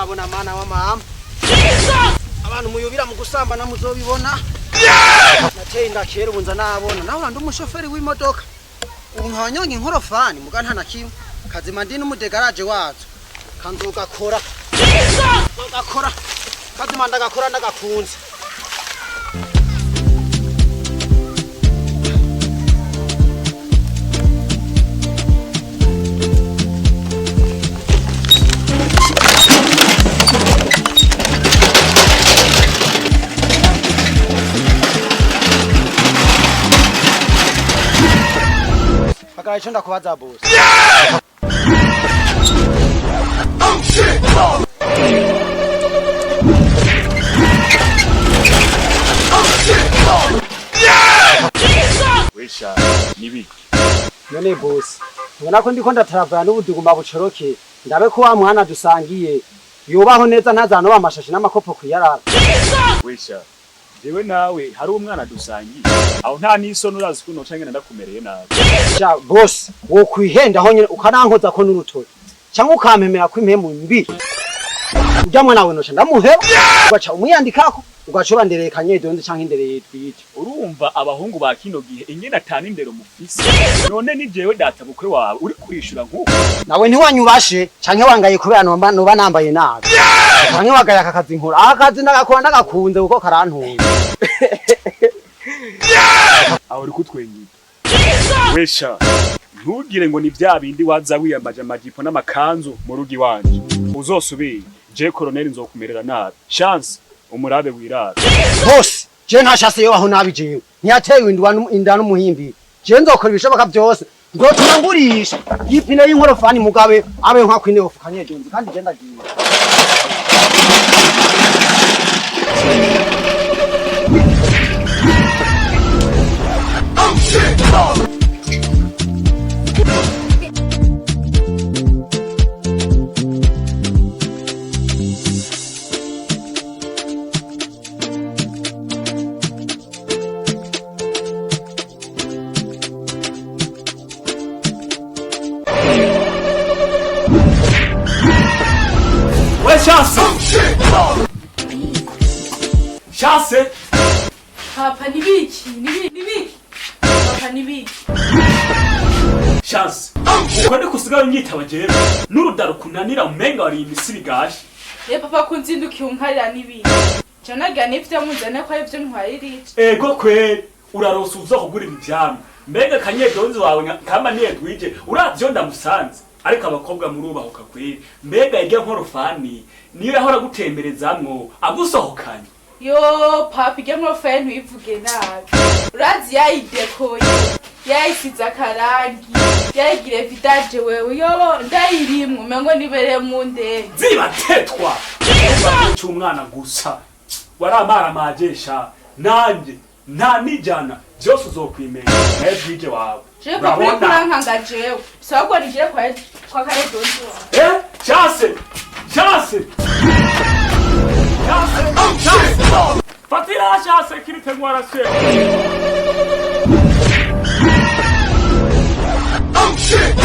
Nabona mana wa mama. Abantu muyubira mu gusambana muzobibona. Nateye inda kera, ubu nza nabona. Nawe ndi umushoferi w'imodoka. Ubu nkaba inkorofani muga nta na kimwe. Kazima ndi n'umudegaraje wazo. Kanzogakora. Gakora. Kazima ndagakora ndagakunze. Hagarara, ico ndakubaza, boss. Wesha, nibiki? None boss, ubona ko ndiko ndataravaya n'ubuduguma bucoroke, ndabe ko wa mwana dusangiye yubaho neza, ntazanoba amashashi n'amakopo kuyarara. Wesha, jewe nawe hari umwana dusangiye aho, nta n'isoni? Urazi ko noca ngenda ndakumereye nabi. Sha boss, wo kwihenda ho nyene ukanankoza ko n'urutoki cyangwa ukampemera ko impemu mbi, urya mwana we noca ndamuheba, ugaca umwiyandikako, ugaca ubandereye kanyedonze canke indereye twite. Urumva abahungu ba kino gihe ingene atana indero mufise. None ni jewe data bukwe wawe uri kurishura nk'uko? Nawe ntiwanyubashe canke wangaye kubera noba nambaye nabi, canke wagaye aka kazi nkora. Aka kazi ndagakora ndagakunze kuko karantunga. Aho uri kutwenyura, wesha, ntugire ngo ni vya bindi waza wiyambaje amajipo n'amakanzu mu rugo iwanje. Uzosubire, je koroneli nzokumerera nabi. Chance umurabe wirara. Bose, je ntashase yobaho nabi. Jewe ntiyatewe inda n'umuhimbi. Je nzokora ibishoboka byose nzotuma ngurisha y'ipine y'inkorofani, mugabe abe nka kwine ofu kanyedonzi. Kandi je ndagiye. We Chance, Chance! Papa, nibiki? Nibiki? Nibiki? Papa, nibiki? Chance, uko ndiko usigaye unyitaba jewe n'urudaro kunanira, umenga wari imisi bigashe. Eh papa, kunzindukiye unkarira nibiki? Je nagira n'ivyo muzane ko arivyo ntwarira. Ego kweri, uraronsa uza kugura ivyamwa. Mbega kanyedonzi wawe kama niye dwije, uravyo ndamusanze. Ariko abakobwa murubahuka kweri. Mbega irya nkorofani niyo yahora gutemberezamwo agusohokanye? Yo papa, irya nkorofani ntuyivuge nabi. Urazi yayidekoye, yayisize akarangi, yayigire vidange. Wewe yo ndayirimwe umengo nibereye mu ndege. Zibatetwa cy'umwana gusa waramaramajesha nanje nta nijana byose uzokwimenya nawe dwije wawe. Je papa, uriko urankanga jewe. Bisaba ko nigire kwa kanyedonzi wawe. Eh, Chance! Chance! Chance! Chance! Fatira Chance kirite ngwarase. Oh shit!